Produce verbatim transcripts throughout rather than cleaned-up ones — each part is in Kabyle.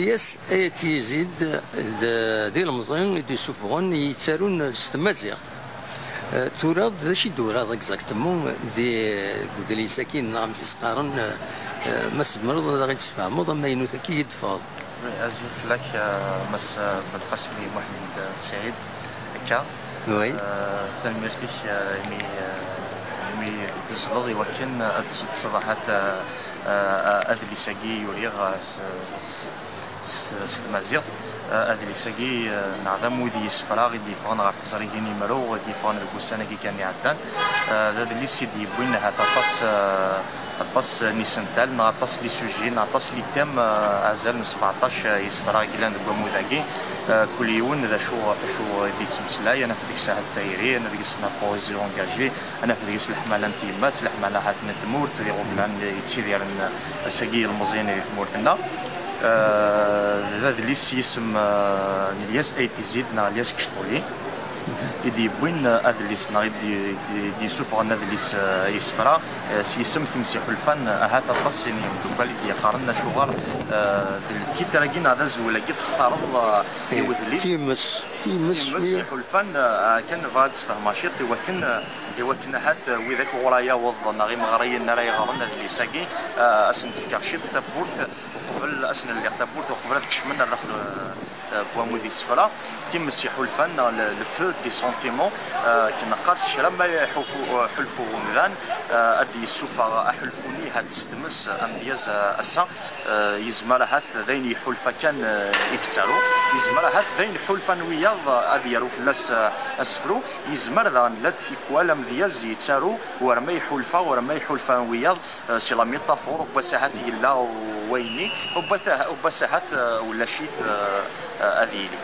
Yes, ay At Yizid, d, d ilemẓi i d-yessufɣen yettarun s tmaziɣt. Eh, tura, d acu i d-turaḍ exactement di, deg udlis-agi neɣ amek i s-qqaren, eh, ma tzemreḍ ad aɣ-d-tesfehmeḍ amaynut-agi i d-teffɣeḍ? Azul fell-ak, eh, Mass, eh, Belqasem Muḥemmed, eh, Saɛid, akka. Oui. Eh, tanemmirt-ik, eh, imi, eh, imi d-tuzzleḍ i wakken ad d-tessuddseḍ ahat, eh, eh, adlis-agi i uriɣ, eh, s, s, s, s tmaziɣt. Eh, adlis-agi, eh, neɣ d amud n yisefra i d-yeffɣen ɣer teẓrigin imru, i d-yeffɣen deg wussan-agi kan iɛeddan. Eh, d adlis i d-yewwin ahat aṭas, eh, aṭas n yisental, neɣ aṭas n yisujin, neɣ aṭas n yittem, eh, azal n sbeɛṭac, eh, yisefra i yellan deg wamud-agi. Eh, kul yiwen d acu, ɣef acu i d-yettmeslay, ad naf deg-s ahat tayri, ad naf deg-s la poésie engagée, ad naf deg-s leḥmala n tyemmat, leḥmala ahat n tmurt, d iɣeblan yettidiren ass-agi ilmeẓyen di tmurt-nneɣ. Eh, d adlis s yisem, eh, n Lyas Ayt Izid neɣ Lyas Kecṭuli, i d-yewwin, eh, adlis, neɣ i d-, i d-, i d-yessufɣen adlis, eh, isefra, eh, s yisem Times Iḥulfan, eh, ahat aṭas n yimeddukal i d-yeqqaren acuɣer, eh, d ltitre-agi neɣ d azwel-agi textareḍ, eh, i wedlis. Times, times, times iḥulfan, eh, kan bɣiɣ ad d-sfehmeɣ ciṭ i wakken, eh, i wakken ahat, eh, widak ɣur-a yaweḍ neɣ imeɣriyen ara yeɣren adlis-agi, eh, ad sen-d-fkeɣ ciṭ tawwurt, uqbel ad sen-lliɣ tawwurt uqbel ad kecmen ar daxel, eh, eh, n wamud isefra. Times iḥulfan, neɣ le, le feu des sentiments, eh, akken neqqar s kra ma iḥufu-, ḥulfu umdan, eh, ad d-yessufeɣ aḥulfu-nni, ad s-tmes amedyaz, eh, ass-a, eh, yezmer ahat d ayen iḥulfa kan, eh, i yettaru, yezmer ahat d ayen ḥulfan wiyaḍ, eh, ad yaru fell-as, eh, asefru, yezmer daɣen llant tikwal amedyaz yettaru war ma iḥulfa, war ma iḥulfa wiyaḍ, eh, si la métaphore, wwas ahat yella wayenni, wwas ah-, wwas ahat, eh, ulac-it, eh, eh, ad yili.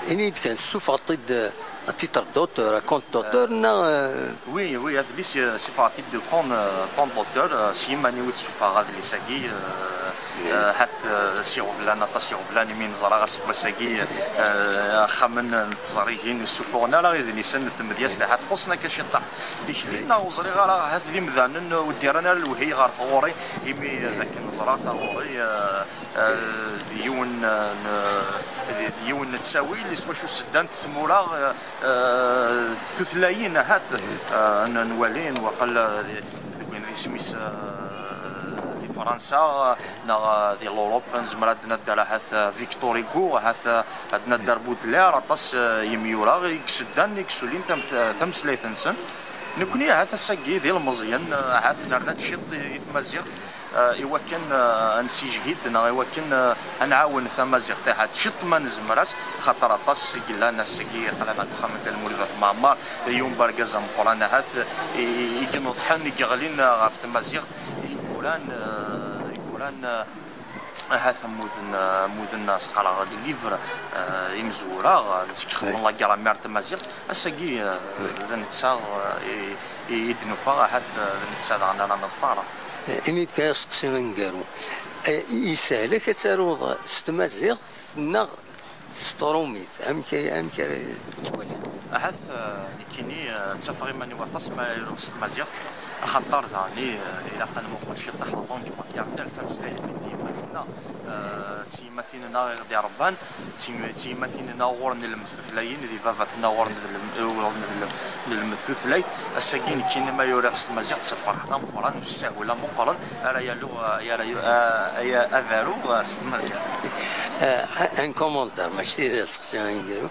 Ini-d kan, tessufɣeḍ-t-id, eh, à titre d'auteur, à compte d'auteur, neɣ, eh? Oui, oui, adlis, eh, sufɣeɣ-t-id de compte, eh, compte d'auteur, eh, s yiman-iw i d-sufɣeɣ adlis-agi, eh, eh, hat, eh, s iɣeblan, aṭas iɣeblan, imi neẓra aseggas-agi, eh, axxamen n teẓrigin ur ssufuɣen ara idlisen n tmedyazt, hat xuṣṣen akka ciṭṭaḥ tikli, neɣ ur ẓriɣ ara, hat d imdanen ur d-rran ara lewhi ɣer tɣuri, imi d akken neẓra taɣuri, eh, eh, d yiwen, eh, n, d, d yiwen n ttawil, s wacu seddant tmura, eh, eh, tutlayin, ahat, eh, n, nwali, nwaqel, eh, di, deg win d isem-is, eh, di Fransa, eh, neɣ, eh, di l'Europe, nezmer ad nadder ahat, eh, Victor Hugo, ahat, eh, ad nadder Baudelaire, aṭas, eh, yimyura i iseddan, i yesulin tam-, tameslayt-nsen. Nekni ahat ass-agi d ilmeẓyen, eh, ahat nerna-d ciṭ i, i tmaziɣt, eh, i wakken, eh, ad nessijhid neɣ i wakken, eh, ad nɛawen tamaziɣt ahat ciṭ ma nezmer-as, xaṭer aṭas i yellan ass-agi aql-aneɣ deg uxxam n Dda Lmulud At Mɛemmer, d yiwen n urgaz ameqqran ahat i, i, i ineḍḥen, i yeɣlin ɣef tmaziɣt, i yuran, eh, i yuran, eh, ahat ammud n, ammud n, as-qqareɣ, les livres, eh, imezwura, eh, nsekxeḍen la grammaire tamaziɣt. Ass-agi, eh, d netta, eh, i, i, i d-nufa, ahat, eh, d netta daɣen ara neḍfer. Eh, ini-d kan aseqsi aneggaru. Eh, yeshel-ak ad taruḍ s tmaziɣt neɣ s trumit? Amek ay, amek ara tettwaliḍ? Ahat, eh, nekkini, eh, ttafeɣ iman-iw aṭas ma ruɣ s tmaziɣt, axaṭer daɣen, eh, ilaq ad nmuqel ciṭṭaḥ la langue maternelle, tameslayt-nni n tyemmat-nneɣ, eh, d tiyemmatin-nneɣ i ɣ-d-iṛebban, d tiyem-, d tiyemmatin-nneɣ uɣur nlemmed tutlayin, d ibabaten-nneɣ uɣur nedlem-, uɣur nedlem-, nelmed tutlayt. Ass-agi nekkini ma uriɣ s tmaziɣt s lferḥ d ameqqran, u s ssahel ameqqran, ara yaluɣ, ara yu-, a-, a-, ad aruɣ s tmaziɣt. Eh, un commentaire, mačči d aseqsi aneggaru.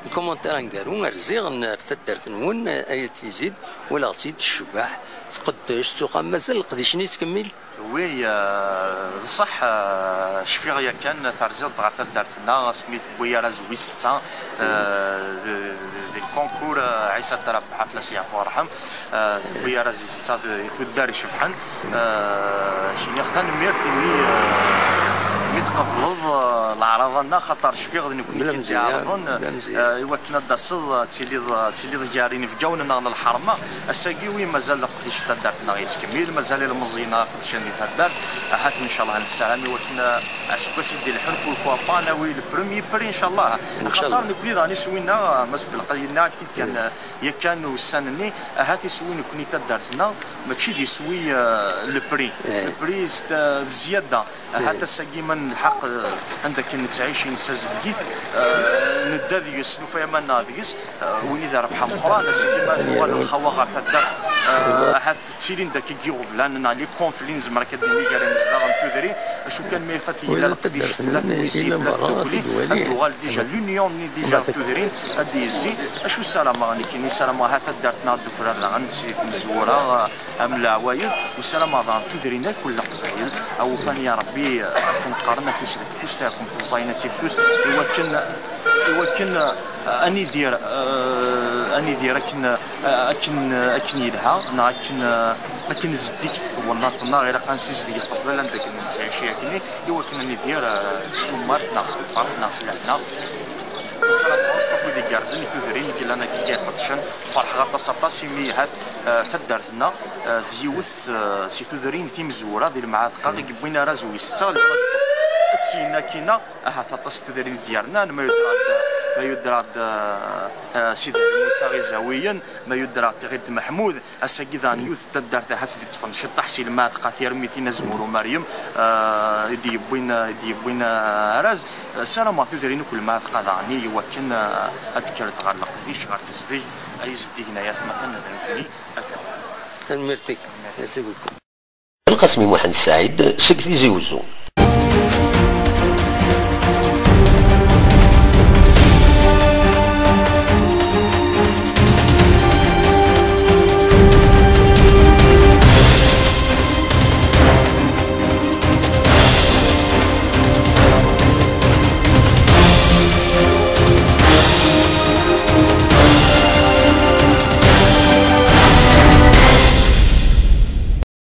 Un commentaire aneggaru, rziɣ n, ar taddart-nwen, ay At Yizid, walaɣ-tt-id tecbeḥ, tqeddec, tuxam mazal leqdic-nni yettkemmil. Oui, eh, d ṣṣeḥ, eh, cfiɣ yakan terziḍ-d ɣer taddart-nneɣ asmi tewwi arraz wis setta, eh, d, d, d lkunkur, eh, Ɛisa Dda Rabeḥ, fell-as yeɛfu yerḥem, eh, tewwi arraz wis setta d, di tuddar icebḥen. Eh, cniɣ tanemmirt imi, eh, mi tqebleḍ, eh, leɛraḍa-nneɣ, xaṭer cfiɣ d nekkni i k-id-iɛerḍen, eh, i wakken ad d-taseḍ, ad tiliḍ, ad tiliḍ gar inebgawen-nneɣ n lḥerma. Ass-agi, wi mazal leqdic n taddart-nneɣ yettkemmil, mazal ilmeẓyen-nneɣ qeddcen di taddart. Ahat, ncallah, nessaram i wakken, eh, aseggas i d-ilḥun, pourquoi pas, nawi le premier prix, ncallah. Ncallah. Axaṭer nekkni daɣen iswi-nneɣ, eh, Mass Belqasem, yenna-ak-t-id kan, eh, yakan ussan-nni, ahat iswi nekkni taddart-nneɣ, mačči d iswi, eh, le prix. Eh. Le prix, c'est, eh, d zzyada. Ahat ass-agi ma Lḥeqq, eh, anda akken nettɛici, nessazdeg-it, eh, nedda deg-s, nufa aman-nneɣ deg-s, eh, win i d rrbeḥ ameqqran, ass-agi ma nuɣal lxawa ɣer taddart, eh, ahat ttilin-d akka iɣeblan neɣ les conflits, nezmer akka ad d-nini, gar imezdaɣ n tudrin, acu kan ma yelfa tgella leqdic, tella tewisi, tella tdukli, ad d-tuɣal déjà l'union-nni déjà n tudrin, ad d-yezzi. Acu ssarameɣ nekkini? Ssarameɣ ahat taddart-nneɣ ad d-tufrar daɣen si tmezwura, eh, am leɛwayed, u ssarameɣ daɣen tudrin akk n Leqbayel, awufan ya Rebbi, akken qqaren, afus deg ufus, taɛkemt ẓẓayen ad tifsus, i wakken, i wakken, eh, ad nidir, eh, ad nidir akken, eh, akken, akken yelha, neɣ akken, eh, akken zeddiget twennaḍt-nneɣ, ilaq ad nsizdeg iqefbal anda akken nettɛici akkenni, i wakken ad nidir, eh, s tumert, neɣ s lferḥ, neɣ s lehna. Ssarameɣ akk afud igerrzen i tudrin i yellan akka i iqeddcen. Ferḥeɣ aṭas, aṭas, imi ahat, eh, taddart-nneɣ, eh, d yiwet, eh, si tudrin timezwura di lemɛadqa i yewwin arraz wis setta. Syin akkin-a, ahat aṭas n tudrin i d-yernan, ma yudder-aɣ-d, ma yudder-aɣ-d, eh, eh, Sidi Ɛli Musa Izawiyen, ma yudder-aɣ-d Tiɣilt Meḥmud, ass-agi daɣen yiwet n taddart ahat d-iṭṭfen ciṭṭaḥ si lemɛadqa, tirmitin Azemmur Umeryem, eh, i d-yewwin, i d-yewwin, eh, arraz. Eh, ssarameɣ tudrin akk lemɛadqa daɣen i wakken, eh, ad d-kkrent ɣer leqdic, ɣer tezdeg, ay zeddigen ay atmaten d nekkni. Akka. Tanemmirt-ik. Merci beaucoup. Lqasmi Muḥend Saɛid seg Tizi Wezzu.